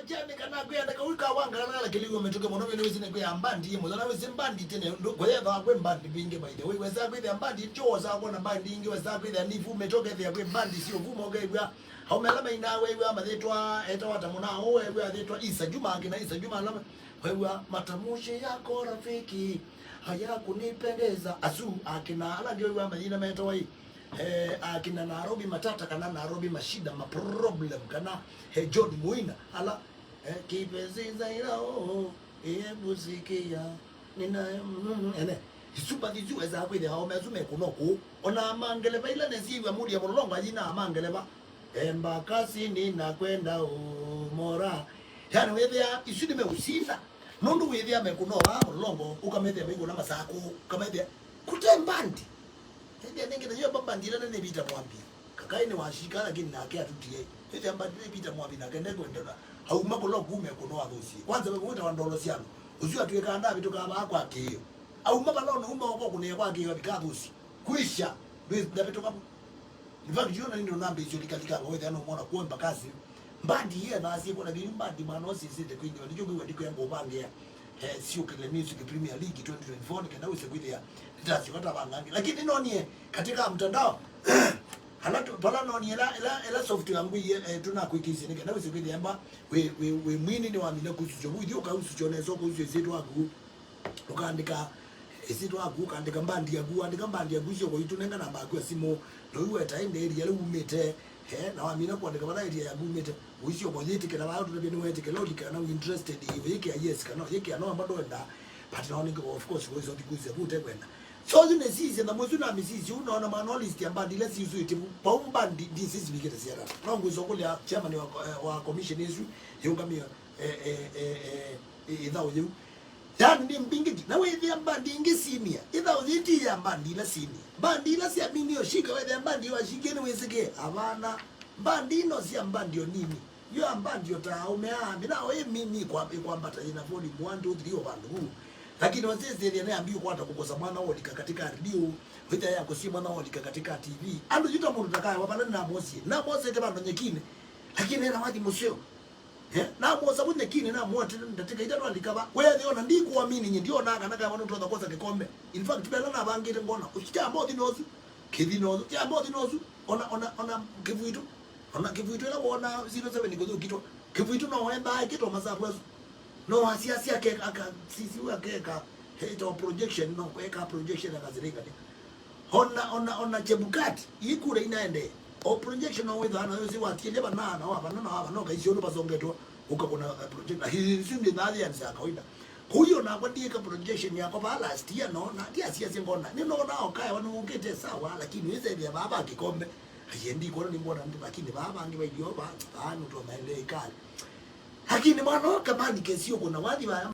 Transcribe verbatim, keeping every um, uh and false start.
Jane kana kwĩanda kaũ ka wangala na kĩlĩo mĩtũkĩ mũno, nĩ wĩsĩ nĩ kwĩa mbandi ĩmwe. Na wĩsĩ mbandi tene, ndũ-, kũyetha kwĩ mbandi mbingĩ by the way. Wesa kwĩthĩa mbandi ĩtyo, wesa kwona mbandi ingĩ, wesa kwĩthĩa nĩ vu mĩtũkĩ, ethĩa kwĩ mbandi sio vu, mokew'a. Aũme ala maina wew'a mathĩtwa, etawa ta mũna, ũũ wew'a athĩtwa Isa Juma, akina Isa Juma ala wew'a matamshi yako rafiki, haya kunipendeza. Asu, akina ala angĩ wew'a mayina metawa ĩ, eh, akina Nairobi Matata kana Nairobi Mashida, ma problem kana, eh, John Muina, ala, eh, kipenzi zaira, oh, oh, ebusikia, nina, mm, mm, ene. Isu mbathi isu wesa kwĩthĩa aũme asu mekũna kũu. Ona mangeleva ila nesiw'a mũlya mũlolongo ayina mangeleva. Embakasi ninakwenda umora. Yani wĩthĩa isu nĩmeũsinda. Nũndũ wĩthĩa mekũna vaa mũlolongo, ũkamethĩa maikũna masakũ, ũkamethĩa kũte mbandi. Ĩndĩ nĩngĩ nayo mbandi ĩla nene Peter Mwambi. Kakai nĩ washika, lakini nake atutie. Ĩthĩa mbandi nĩ Peter Mwambi nake ndekwendelwa. Auma kũla kume kũno athũsie. Kwanza we wĩtawa Ndolo Syano. Ũsu atwĩkaa ndavĩtũkaa vaa kwa kĩĩo. Auma vala ona uma oko kũnĩa kwa kĩĩo avika athũsie. Kwisha. Ndwĩ-, ndavĩtũka vu. In fact, you know, ndio namba icio likalika, wetha no mwana kuomba kazi. Mbandi ye na sie kwa, lakini mbandi mwana osisite kwingi, ndicho kwa ndiko yangu upangia. Eh, sio kile music Premier League twenty twenty-four, nĩkenda wĩse kwĩthĩa nĩtasyo kata vangangi. Lakini nonie katika mtandao, ala tu-, pala nonie ĩla, ĩla, ĩla software yangu ye, eh, tunakwĩkĩsya nĩkenda wĩse kwĩthĩa mba, we, we, we mwini nĩ wamina kususyo. Wĩthi ũkausũsyo nesa, ũkausũsyo ĩsyĩtwa yaku. Ũkaandĩka ĩsyĩtwa yaku, ũkaandĩka mbandi yaku, andĩka mbandi yaku icio ũitũnenga namba yaku ya simũ. Na ũiweta ĩndĩ ĩria rĩu umĩte. Eh, na wamina kũandĩka vala ĩria yaku umĩte. Ũisyoka ũyĩtĩkĩla vaa ũtũtavya nĩweetĩkĩla ũlika kana wĩ interested, ũyĩkĩa yes kana ũyĩkĩa no, amba ndwenda. But now nĩ, of course, wĩsa ũthi kũsya vu ũtekwenda. So, yu nĩsisye, na mũsu na mĩsisye, ũnaona mwana wa list ya mbandi ila siswĩtĩ vu. Pau mbandi ndisi sivikĩte siatano. No ngwĩsa kũlya chairman wa, eh, wa commission ĩsu, yĩũngamĩe, eh, eh, eh, eh, ĩ-, ĩthaũ yĩu. Yani nĩ mbingĩ ti. Na wĩthĩa mbandi ingĩ senior. Ĩthaũ yĩti ya mbandi ila senior. Mbandi ila sya mini ũshinga, wĩthĩa mbandi washingie nĩ wĩsĩkĩe. Avana. Mbandi ino sya mbandi o nini. Yo mbandi o ta aũme aa, mĩnao ĩ mini kwa, ĩkwambata yĩna volume one, two, three o vandũ vu. Lakini wasĩsĩthya nĩ ambi ũkwata kũkosa mwana wolika katika radio, wĩthĩa ya kũsie mwana wolika katika T V. Andũ yu ta mũndũ ta kaya wa vala namwosie. Namwosete vandũ nyekinĩ. Lakini ena wathi mũseo. Eh, namwosa vu nyekinĩ, namwatĩle ndatĩka itatũ alika va. Wethĩa ona ndikuamini nye, ndionaa kana kaya vandũ tũtonya kwosa kĩkombe. In fact, vela navangĩte ngona, ũsu kyamba ũthi nosu, kĩthi nosu, kyamba ũthi nosu, ona, ona, ona kĩvuitũ. Ona kĩvuitũ ĩla wona zero seven kũthũkitwa. Kĩvuitũ no wembaa ĩkĩtwa masavu asu. No asiasi akeka, aka, sisi akeka, heta projection, no kweka projection akazirĩngania. Ona, ona, ona Chebukati, ikura inaende. O projection no wĩthaa nayo si watiele bana, na wa bana, na wa bana, kaisio no basongetwa, ukakuna, eh, projection. Lakini si ndio baadhi ya za kawaida. Kwa hiyo na kwa ndiye ka projection yako ba last year, no, na ndiye asiasi ngona. Ni no na okaya wanu ukete sawa, lakini wĩse bia baba kikombe. Ayendi kwa ni ngona mtu, lakini baba ngi ba idio ba, ba nuto maele ikali. Lakini mwana kamani kesio kuna wathi ba